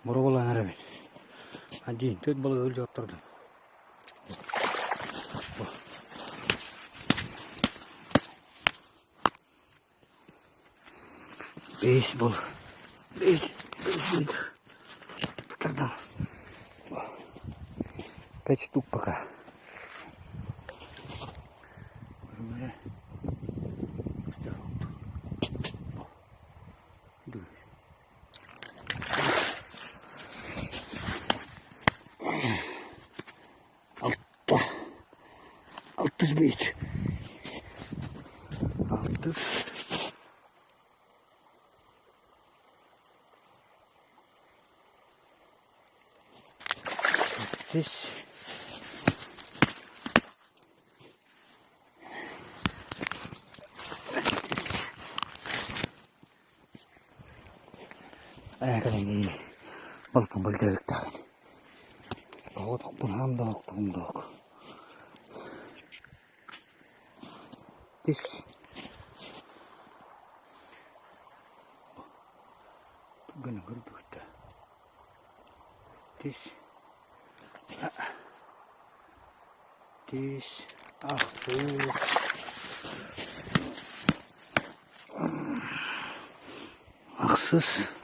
Боруобалаан эрэбин. Один, түөрт балыгы ылдьааттардым. Бэйс бол. Бэйс. Бэйс. Тардан. Пять штук пока. Алта. Алтыс быйыт. Алтыс. Здесь Ääkäinen balkan былдьаһыктааҕын. Оҕотохпун хаам да оттугум да ок. Тис. Гына көрбүттэ. Тис. Тис. Ахсыс. Ахсыс.